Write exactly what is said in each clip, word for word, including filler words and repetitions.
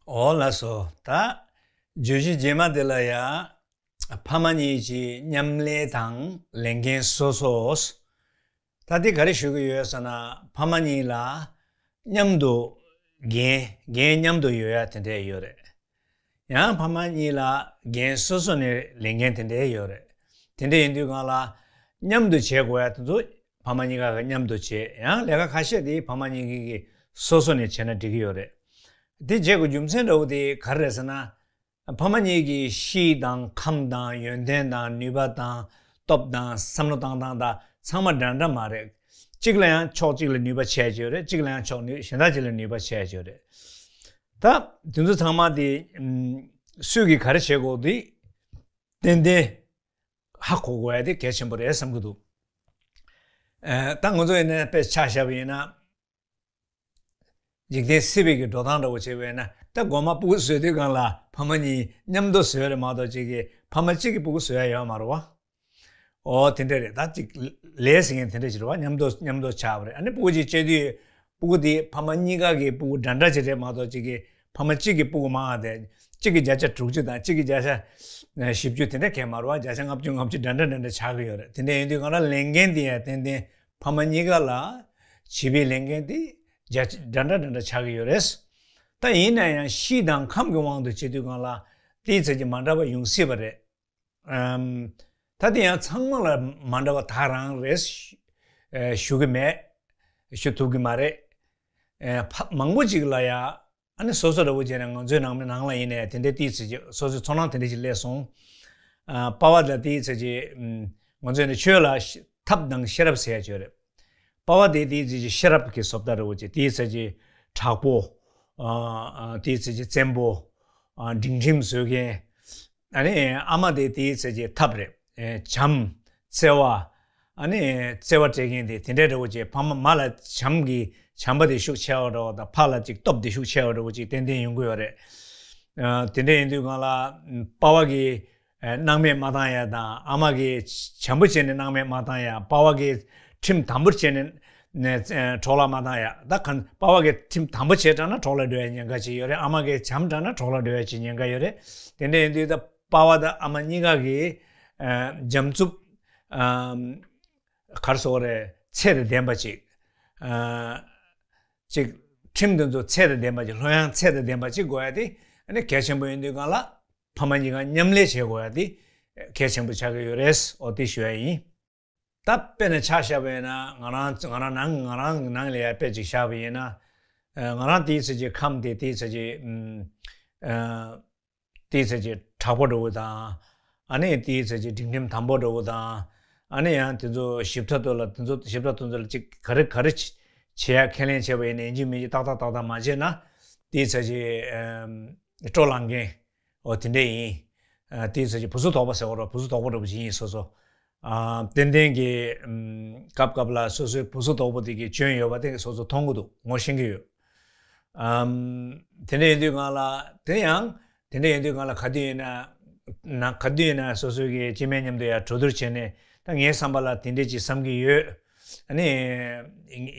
འོ་ལགས་སོ། ད་བརྗོད་གཞི་རྗེས་མ་དེ་ལ་ཡ། ཕ་མ་གཉིས་ཀྱི་མཉམ་ལས་དང་ལས་འགན་སོ་སོ། ད་དེ་ག་རེ་ཞུ་གི་ཡོད་ཟེར་ན། ཕ་མ་གཉིས་ལ་མཉམ་དུ་འགན་འགན་མཉམ་དུ་ཡོད་ཡ་དེ་འདྲས་ཡོད་རེད། ཡང་ཕ་མ་གཉིས་ལ་འགན་སོ་སོ་ནས་ལས་འགན་དེ་འདྲས་ཡོད་རེད། དེ་འདྲས་ཡིན་དུས་སྒང་ལ་མཉམ་དུ་བྱེད་དགོས་ཡ་དེ་ཚོ་ཕ་མ་གཉིས་ཀ་གི་མཉམ་དུ་བྱེད། ཡང་ལས་ཀ་ཁ་ཤས་དེ་ཕ་མ་གཉིས་ཀྱི་སོ་སོ་ནས་བྱས་ན་འགྲིག་གི་ཡོད་རེད། དེ་བྱེད་དགོས་རྒྱུ་མཚན་འདྲ་བོ་དེ་ག་རེ་རེད་ཟེར་ན། ཕ་མ་གཉིས་ཀྱི་གཤིས་དང་ཁམས་དང་ཡོན་ཏན་དང་ནུས་པ་དང་སྟོབས་དང་བསམ་བློ་བཏང་སྟངས་དང་ཚང་མ་འདྲ་འདྲ་མ་རེད། གཅིག་ལ་ཡང་ཕྱོགས་གཅིག་ལ་ནུས་པ་ཆེ་ཡ་ཡོད་རེད། གཅིག་ལ་ཡང་ཕྱོགས་ནུས་གཞན་དག་ཅིག་ལ་ནུས་པ་ཆེ་ཡ་ཡོད་རེད། ད་དེ་ཚོ་ཚང་མ་དེ་ཨམ་སུས་ཀྱིས་ག་རེ་བྱེད་དགོས་དེ་ཏན་ཏན་ཧ་གོ་དགོས་ཡ་དེ་གལ་ཆེན་པོ་རེད་བསམ་གྱི་འདུག་ཨ། ད་ང་ཚོ་ཡིན་ན་དཔེ་ཆ་བཞག་པ་ཡིན་ན། འཇིག་རྟེན་སྲིད་པའི་གི་འགྲོ་སྟངས་འདྲ་བོ་བྱས་པས་ན། ད་མགོ་མ་སྤུ་གུ་བཟོས་དུས་སྒང་ལ་ཕ་མ་གཉིས་མཉམ་དུ་བཟོས་རེད་མ་གཏོགས་གཅིག་གིས་ཕ་མ་གཅིག་གིས་སྤུ་གུ་བཟོ་ཡ་ཡོད་མ་རེད་བ། ཨོ་དེ་འདྲ་རེད། ད་གཅིག་ལས་ཟེར་མཁན་དེ་འདྲ་ཞིག་རེད་བ། མཉམ་དུ་མཉམ་དུ་ཆགས་པ་རེད། ཨ་ནི་སྤུ་གུ་གཅིག་སྐྱེས་དུས་སྤུ་གུ་དེ་ཕ་མ་གཉིས་ཀ་གི་སྤུ་གུ་འདྲ་འདྲ་ཅིག་རེད་མ་གཏོགས་གཅིག་གིས་ཕ་མ་གཅིག་གི་སྤུ་གུ་མང་བ་དེ་གཅིག་གིས་བརྒྱ་ཆ་དྲུག་ཅུ་དང་གཅིག་གིས་བརྒྱ་ཆ་བཞི་བཅུ་དེ་འདྲ་གས་མ་རེད་བ། བརྒྱ་ཆ་ལྔ་བཅུ་ལྔ་བཅུ་འདྲ་འདྲ་འདྲ་འདྲ་ཆགས་ཀྱི་ཡོད་རེད། དེ་འདྲ་ཡིན་དུས་སྒང་ལ་ལས་འགན་དེ་ཡང་ཏན་ཏན་ཕ་མ་གཉིས་ཀ་ལ་བྱེད་པའི་ལས་འགན་དེ་རྒྱ་ཆ་འདྲ་འདྲ་འདྲ་འདྲ་ཆགས་ཀྱི་ཡོད་རེད། ད་ཡིན་ན་ཡང་གཤིས་དང་ཁམས་ཀྱི་དབང་དུ་བྱེད་དུས་སྒང་ལ་དེའི་ཚད་ཀྱི་མ་འདྲ་བ་ཡོང་སྲིད་པ་རེད། ཨམ། ད་དེ་ཡང་ཚང་མ་ལ་མ་འདྲ་བ་ད་རང་རེད། ཨ། ཞུ་གི་མེད། ཞུ་ཐུབ་གི་མ་རེད། ཨ། ཕ་མང་པོ་ཅིག་ལ་ཡ། ཨ་ནི་སོ་སོ་འདྲ་བོ་བྱས་ན་ང་ཚོའི་ནང་མི་ནང་ལ་ཡིན་ནའི་དེ་འདྲའི་ཏིག་ཙི་ཅིག་སོ་སོའི་ཚོར་སྣང་དེ་འདྲ་ཅིག་སླེབས་སོང་། ཨ། པ་ཕ་ལ་ཏིག་ཙི་ཅིག་ཨམ། ང་ཚོས་ནི་ཆོས་ལ་ཤ་ཐབས་དང་ཤེས་རབ་ཟེར་ཡ་ཅིག་ཡོད་རེད། པ་ཕ་དེ་ཏིག་ཙི་ཅིག་ཤེས་རབ་ཀྱི་བཟོ་ལྟ་འདྲ་བོ་ཅིག་ཏིག་ཙི་ཅིག་དྲག་པོ། ཨ། ཨ། ཏིག་ཙི་ཅིག་བཙན་པོ། ཨ། སྒྲིང་ཁྲིམས་བཟོ་མཁན། ཨ་ནི་ཨ་མ་དེ་ཏིག་ཙི་ཅིག་ཐབས་རེད། ཨེ། བྱམས། བརྩེ་བ། ཨ་ནི་བརྩེ་བ་སྤྲད་མཁན་དེ་དེ་འདྲའི་འདྲ་བོ་ཅིག་ཕ་མ་མ་ལ་བྱམས་ཀྱི་བྱམས་པ་དེ་ཤུགས་ཆེ་བ་འདྲ་བོ་དང་ཕ་ལ་ཅིག་སྟོབས་དེ་ཤུགས་ཆེ་བ་འདྲ་བོ་ཅིག་ཏན་ཏན་ཡོང་གི་ཡོད་རེད། ཨ། དེ་འདྲ་ཡིན་དུས་སྒང་ལ་པ་ཕ་གིས་ཨེ། སྣང་མེད་མ་བཏང་ཡ་དང་ཨ་མ་གིས་བྱམས་པོ་བྱས་ནས་སྣང་མེད་མ་བཏང་ཡ། པ་ཕ་གིས་ཁྲིམས་དམ་པོར་བྱས་ནས་ནས་ཨེ། འཕྲོ་བརླག་མ་བཏང་ཡ། ད་གང་པ་ཕ་གིས་ཁྲིམས་དམ་པོ་བྱས་དྲགས་ན་འཕྲོ་བརླག་འགྲོ་ཡ་ཉེན་ཁ་ཅིག་ཡོད་རེད། ཨ་མ་གིས་བྱམས་དྲགས་ན་འཕྲོ་བརླག་འགྲོ་ཡ་ཅིག་ཉེན་ཁ་ཡོད་རེད། དེ་འདྲ་ཡིན་དུས་ད་པ་ཕ་དང་ཨ་མ་གཉིས་ཀ་གིས་ཨ། འཇམ་རྩུབ། ཨམ། ག་རེ་ཟེར་དགོས་རེད། ཚད་དང་ལྡན་པ་ཅིག་ཨ། ཅིག་ཁྲིམས་དེ་ཚོ་ཚད་དང་ལྡན་པ་ཅིག་ལྷོད་ཡངས་ཚད་དང་ལྡན་པ་ཅིག་དགོས་ཡ་དེ་ཨ་ནི་གལ་ཆེན་པོ་ཡིན་དུས་སྒང་ལ་ཕ་མ་གཉིས་ཀ་མཉམ་ལས་བྱེད་དགོས་ཡ་དེ་གལ་ཆེན་པོ་ཆགས་ཀྱི་ཡོད་རེད། འོ་དེ་ཞུ་ཡ་ཡིན། ད་དཔེར་ན་ཆ་བཞག་པ་ཡིན་ན་ང་རང་ང་རང་ནང་ང་རང་གི་ནང་ལ་ཡ་དཔེ་ཅིག་བཞག་པ་ཡིན་ན། ཨ། ང་རང་དེའི་ཚེ་གཅིག་ཁམས་དེ་དེའི་ཚེ་གཅིག་ཨམ། ཨ། དེའི་ཚེ་གཅིག་དྲག་པོ་འདྲ་བོ་དང་། ཨ་ནི་དེའི་ཚེ་གཅིག་སྒྲིང་ཁྲིམས་དམ་པོ་འདྲ་བོ་དང་། ཨ་ནི་ཡང་དེ་ཚོ་ཞིབ་ཕྲ་ཏོ་ལ་དེ་ཚོ་ཞིབ་ཕྲ་དེ་ཚོ་ལ་གཅིག་ག་རེ་ག་རེ་བྱེད་ཡ་ཁས་ལེན་བྱས་པ་ཡིན་ན་ཡིན་གཅིག་མིན་གཅིག་ཏག་ཏག་ཏག་ཏག་མ་བྱས་ན། དེའི་ཚེ་གཅིག་ཨམ། སྤྲོ་ལངས་མཁན། འོ་དེ་འདྲ་ཡིན། ཨ། དེའི་ཚེ་གཅིག་བུ་གཟུགས་དོག་པོ་ཟེར་བ་རོ། བུ་གཟུགས་དོག་པོ་འདྲ་བོ་ཅིག་ཡིན་སོ་སོ། ཨ། ཏན་ཏན་གྱི་ཨམ། སྐབས་སྐབས་ལ་སོ་སོའི་བུ་གཟུགས་དོག་པོ་དེ་གི་སྐྱོན་ཡོད་པ་དེ་སོ་སོ་མཐོང་གི་འདུག་ངོ་ཤེས་ཀྱི་ཡོད། ཨམ། དེ་འདྲ་ཡིན་དུས་སྒང་ལ་དེ་ཡང་དེ་འདྲ་ཡིན་དུས་སྒང་ལ་ག་དུས་ཡིན་ན་ན་ག་དུས་ཡིན་ན་སོ་སོའི་གི་སྐྱེ་དམན་མཉམ་དུ་ཡར་གྲོས་བསྡུར་བྱས་ནས་ད་ངའི་བསམ་པ་ལ་དེ་འདྲ་ཅིག་བསམ་གྱི་ཡོད། ཨ་ནི་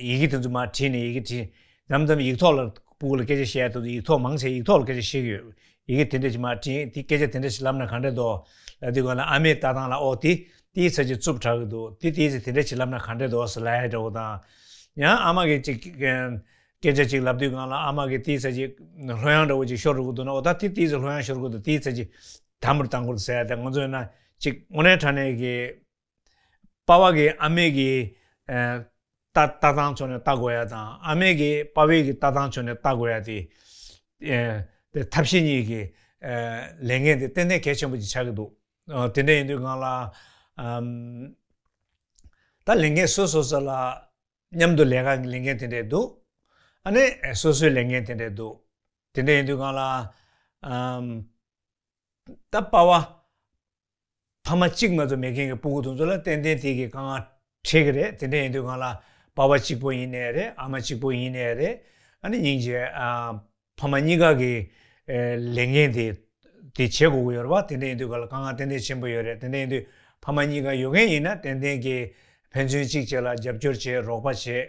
ཡི་གེ་དེ་ཚོ་མར་བྲིས་ནས་ཡི་གེ་བྲིས། མཚམས་མཚམས་ཡིག་ཐོག་ལ་སྤུ་གུ་ལ་སྐད་ཆ་བཤད་ཡ་དེ་ཚོ་ཡིག་ཐོག་མང་ཆེ་ཡིག་ཐོག་ལ་སྐད་ཆ་བཤད་ཀྱི་ཡོད། ཡི་གེ་དེ་འདྲ་ཞིག་མར་བྲིས། དེ་སྐད་ཆ་དེ་འདྲ་ཞིག་ལབ་ན་ག་འདྲ་འདུག་ལབ་དུས་སྒང་ལ་ཨ་མའི་ལྟ་སྟངས་ལ་ཨོ་དེ་དེའི་ཚེ་གཅིག་རྩུབ་དྲགས་ཀྱི་འདུག་དེ་དེའི་ཚེ་དེ་འདྲ་ཞིག་ལབ་ན་ག་འདྲ་འདུག་ཟེར་ལབ་ཡ་འདྲ་བོ་དང་། ཡང་ཨ་མ་གིས་ཅིག་སྐད་ཆ་ཅིག་ལབ་དུས་སྒང་ལ་ཨ་མ་གིས་དེའི་ཚེ་གཅིག་ལྷོད་ཡངས་འདྲ་བོ་ཅིག་ཤོར་འགྲོ་གི་འདུག་ན། ཨོ་ད་དེ་དེའི་ཚེ་ལྷོད་ཡངས་ཤོར་གི་འདུག་དེའི་ཚེ་གཅིག་དམ་པོར་བཏང་དགོས་ཟེར་ཡ་དེ་ང་ཚོ་ཡིན་ན་ཅིག་དངོས་གནས་དྲང་གནས་ཀྱི། པ་ཕ་གིས་ཨ་མའི་གི་ཨ། ལྟ་ལྟ་སྟངས་ཕྱོགས་ནས་ལྟ་དགོས་ཡ་དང་ཨ་མའི་གི་པ་ཕའི་གི་ལྟ་སྟངས་ཕྱོགས་ནས་ལྟ་དགོས་ཡ་དེ། ཨ། དེ་ཐབས་ཤེས་གཉིས་ཀྱི་ཨ། ལས་འགན་དེ་ཏན་ཏན་གལ་ཆེན་པོ་ཅིག་ཆགས་ཀྱི་འདུག་ཨ། དེ་འདྲ་ཡིན་དུས་སྒང་ལ་ཨམ། ད་ལས་འགན་སོ་སོ་སོ་ལ་མཉམ་དུ་ལས་ཀ་ལས་འགན་དེ་འདྲས་འདུག་ཨ་ནི་སོ་སོའི་ལས་འགན་དེ་འདྲས་འདུག་དེ་འདྲ་ཡིན་དུས་སྒང་ལ་ཨམ། ད་པ་ཕ། ཕ་མ་གཅིག་མ་གཏོགས་མེད་མཁན་གྱི་སྤུ་གུ་དེ་ཚོ་ལ་ཏན་ཏན་དེ་གི་དཀའ་ངལ་འཕྲད་ཀྱི་རེད། དེ་འདྲ་ཡིན་དུས་སྒང་ལ་པ་ཕ་གཅིག་པོ་ཡིན་ནའི་རེད། ཨ་མ་གཅིག་པོ་ཡིན་ནའི་རེད། ཨ་ནི་སྙིང་རྗེ། ཨ། ཕ་མ་གཉིས་ཀ་གི་ཨེ། ལས་འགན་དེ་དེ་བྱེད་དགོས་ཀྱི་ཡོད་རེད་བ། དེ་འདྲ་ཡིན་དུས་སྒང་ལ་དཀའ་ངལ་ཏན་ཏན་ཆེན་པོ་ཡོད་རེད། དེ་འདྲ་ཡིན་དུས་ཕ་མ་གཉིས་ཀ་ཡོད་མཁན་ཡིན་ན་ཏན་ཏན་གྱི་ཕན་ཚུན་གཅིག་བྱས་ལ་རྒྱབ་སྐྱོར་བྱེད། རོགས་པ་བྱེད།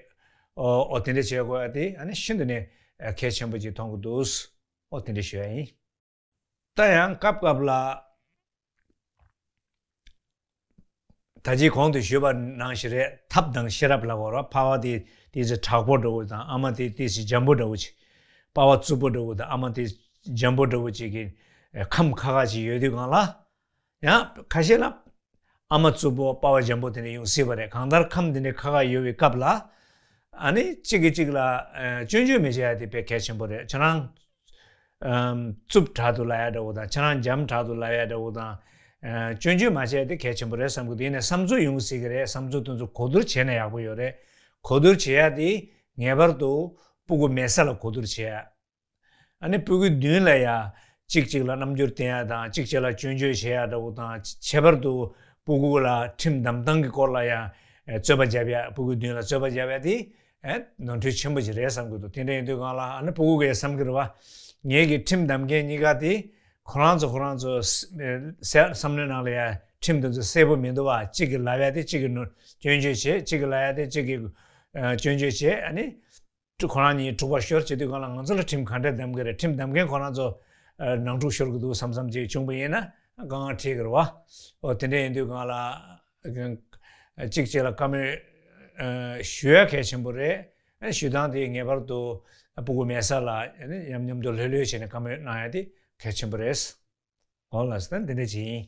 ཨོ་ཨོ་དེ་འདྲ་བྱེད་དགོས་ཡ་དེ་ཨ་ནི་ཤིན་ཏུ་ནས་གལ་ཆེན་པོ་ཅིག་མཐོང་གི་འདུག་ཨོ་དེ་འདྲ་ཞུ་ཡ་ཡིན། ད་ཡང་སྐབས་སྐབས་ལ། ད་ཅི་གོང་དུ་ཞུས་པ་ནང་བཞིན་རེད། ཐབས་དང་ཤེས་རབ་ལ་གོ་ར། པ་ཕ་དེ་དེ་ཚེ་དྲག་པོ་འདྲ་བོ་དང་ཨ་མ་དེ་དེ་ཚེ་འཇམ་པོ་འདྲ་བོ་ཅིག་པ་ཕ་རྩུབ་པོ་འདྲ་བོ་དང་ཨ་མ་དེ་འཇམ་པོ་འདྲ་བོ་ཅིག་གི་ཁམས་ཁ་ཁ་ཅིག་ཡོད་དུས་གང་ལ། ཡང་ཁ་ཤས་ལ་ཨ་མ་རྩུབ་པོ་པ་ཕ་འཇམ་པོ་དེ་འདྲ་ཡོང་སྲིད་པ་རེད། གང་ལྟར་ཁམས་དེ་འདྲ་ཁ་ཁ་ཡོད་པའི་སྐབས་ལ། ཨ་ནི་གཅིག་གིས་གཅིག་ལ་ཨ་སྐྱོན་བརྗོད་མི་བྱེད་ཡ་དེ་དཔེ་གལ་ཆེན་པོ་རེད། ཁྱེད་རང་ཨམ། རྩུབ་དྲག་ཏུ་ལབ་ཡ་འདྲ་བོ་དང་ཁྱེད་རང་འཇམ་དྲག་ཏུ་ལབ་ཡ་འདྲ་བོ་དང་། ཨ་སྐྱོན་བརྗོད་མ་བྱས་ཏེ་གལ་ཆེན་པོ་རེད་བསམ་གི་འདུག་ཡིན་ནའི་བསམ་ཚུལ་ཡོང་སྲིད་ཀྱི་རེད། བསམ་ཚུལ་དེ་ཚོ་གོ་བསྡུར་བྱས་ན་ཡག་པོ་ཡོད་རེད། གོ་བསྡུར་བྱེད་ཡ་དེ་ངེས་པར་དུ་སྤུ་གུ་མེད་ས་ལ་གོ་བསྡུར་བྱེད་ཡ། ཨ་ནི་སྤུ་གུའི་མདུན་ལ་ཡ་གཅིག་གཅིག་ལ་རྣམ་འགྱུར་བསྟན་ཡ་དང་གཅིག་གཅིག་ལ་སྐྱོན་བརྗོད་བྱེད་ཡ་འདྲ་བོ་དང་། ཁྱད་པར་དུ་སྤུ་གུ་ལ་ཁྲིམས་བསྡམ་སྟངས་ཀྱི་སྐོར་ལ་ཡ་རྩོད་པ་བརྒྱབ་ཡ། སྤུ་གུའི་མདུན་ལ་རྩོད་པ་བརྒྱབ་ཡ་དེ། ཨེ། ནོར་འཁྲུལ་ཆེན་པོ་ཞིག་རེད་བསམ་གྱི་འདུག་དེ་འདྲ་ཡིན་དུས་སྒང་ལ་ཨ་ནི་སྤུ་གུ་གིས་བསམ་གྱི་རེད་བ། ངེད་ཀྱི་ཁྲིམས་བསྡམ་མཁན་གཉིས་ཀ་དེ་ཁོ་རང་ཚོ་ཁོ་རང་ཚོ་ས་ས་བསམ་བློའི་ནང་ལ་ཡ་ཁྲིམས་དེ་ཚོ་གསལ་པོ་མི་འདུག་བ། གཅིག་གིས་ལབ་ཡ་དེ་གཅིག་གིས་ནོར་སྐྱོན་བརྗོད་བྱེད། གཅིག་གིས་ལབ་ཡ་དེ་གཅིག་གིས་ཨ་སྐྱོན་བརྗོད་བྱེད། ཨ་ནི་ཁོ་རང་གཉིས་འཁྲུག་པ་ཤོར་བྱེད་དུས་སྒང་ལ་ང་ཚོ་ལ་ཁྲིམས་ག་འདྲས་བསྡམ་གི་རེད། ཁྲིམས་བསྡམ་མཁན་ཁོ་རང་ཚོ་ཨ་ནང་འཁྲུག་ཤོར་གི་འདུག་བསམ་བསམ་ཅིག་བྱུང་པ་ཡིན་ན་དཀའ་ངལ་འཕྲད་ཀྱི་རེད་བ། ཨོ་དེ་འདྲ་ཡིན་དུས་སྒང་ལ། གཅིག་གཅིག་ལ་བཀའ་མོལ་ཨ་ཞུ་ཡ་གལ་ཆེན་པོ་རེད། ཨ་ཞུ་སྟངས་དེ་ངེས་པར་དུ་སྤུ་གུ་མེད་ས་ལ་ཨ་ནི་མཉམ་མཉམ་དུ་ལྷོད་ལྷོད་བྱས་ནས་བཀའ་མོལ་གནང་ཡ་དེ་གལ་ཆེན་པོ་རེད། འོ་ལགས་སོ། ད་འདི་འདྲ་ཅིག་ཡིན།